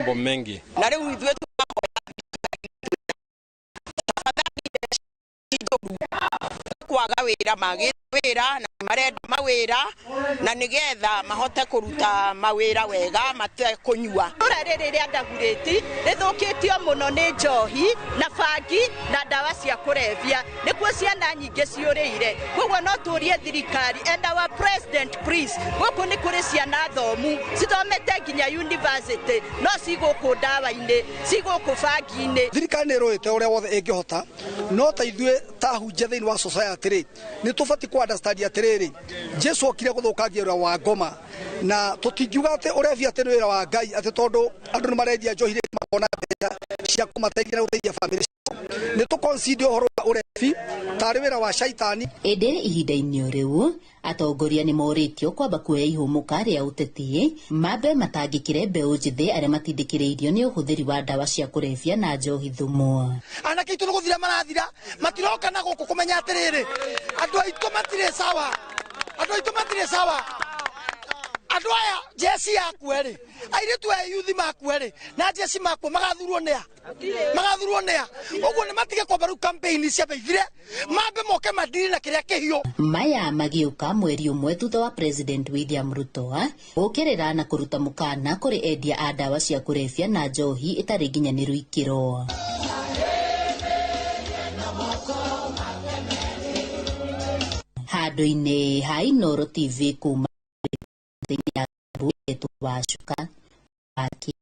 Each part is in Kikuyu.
Mambo mengi. Na rĩu ithuĩ kwaga wĩra magĩte wĩra na marenda mawĩra na nĩgetha mahote kũruta mawĩra wega matekũnyua. Itũra rĩrĩ rĩa Ndagurĩti rĩthũkĩtio mũno nĩ njohi na bangi na ndawa cia kũrebia, nĩkuo ciana nyingĩ ciũrĩire. Koguo no tũrie thirikari and our president, please, gũkũ nĩ kũrĩ ciana thomu cithomete nginya university, no cigũkũ ndawa-inĩ, cigũkũ bangi-inĩ. Thirikari nĩ ĩrũĩte ũrĩa wothe ĩngĩhota, no ta ithuĩ ta ahunjia thĩinĩ wa society rĩ, nĩ tũbatiĩ kũ understand atĩrĩrĩ, Jesu okire gũthũkangia wĩra wa ngoma, na tũtingiuga atĩ ũrebi atĩ nĩ wĩra wa Ngai, atĩ tondũ andũ nĩ marendia njohi rĩ, makona mbeca cia kũmateithia na gũteithia bamĩrĩ ciao. Nĩ tũ concede ũhoro wa ũrebi tarĩ wĩra wa caitani. Ĩndĩ ihinda-inĩ o rĩu atongoria nĩ morĩtio kwamba kuoya ihũmũka rĩa ũteti, mambe matangĩkĩre mbeũ njĩthĩ arĩa matindĩkĩrĩirio nĩ ũhũthĩri wa ndawa cia kũrebia na njohi thumu. Anake aitũ nĩ gũthira marathira, matiroka na gũkũ kũmenya atĩrĩrĩ, andũ aitũ matirĩ sawa, andũ aitũ matirĩ sawa. Andũ aya jeci yakue rĩ, airĩtu aya yuthi makue rĩ, na jeci makue, magathurwo nĩa? Magathurwo nĩa? Ũguo nĩ matige kwamba rĩu campaign cia baithire, mambe moke mandiri na kĩrĩa kĩhiũ. Maya magĩũka mweri ũmwe thutha wa President William Ruto gũkĩrĩra na kũruta mũkana kũrĩ endia a ndawa cia kũrebia na njohi ĩtarĩ nginyanĩru ikĩro. Handũ-inĩ ha Inooro TV kuma thĩinĩ ya Wacuka wake.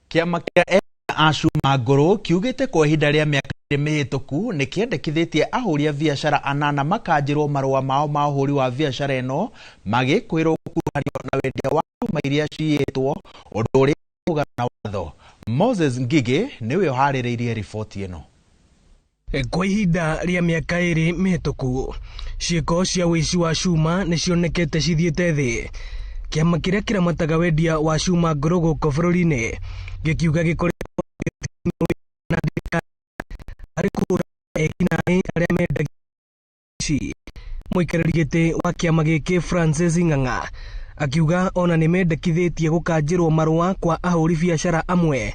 Kĩama kĩa a cuma ngũrũ kiugĩte kwa ihinda rĩa mĩaka 2 mĩhĩtũku nĩ kĩendekithĩtie ahũri a biacara anana makanjĩrwo marũa mao ma ũhũri wa biacara ĩno magĩkwĩrwo gũkuruhanio na wendia wa cuma iria ciiyĩtwo, ũndũ ũrĩa mũgarũ na watho. Moses Ngigĩ nĩwe ũharĩrĩirie riboti ĩno. Kwa ihinda rĩa mĩaka 2 mĩhĩtũku, ciĩko cia ũici wa cuma nĩ cionekete cithiĩte thĩ. Kĩama kĩrĩa kĩramataga wendia wa cuma ngũrũ gũkũ bũrũri-inĩ gĩkiuga gĩkoretwo na thirikari harĩ kũhũra ekinaĩ arĩa mendagia ici. Mũikarĩri gĩtĩ wa kĩama gĩkĩ Francis Ng'ang'a akiuga ona nĩ mendekithĩtie gũkanjĩrwo marũa kwa ahũri biacara amwe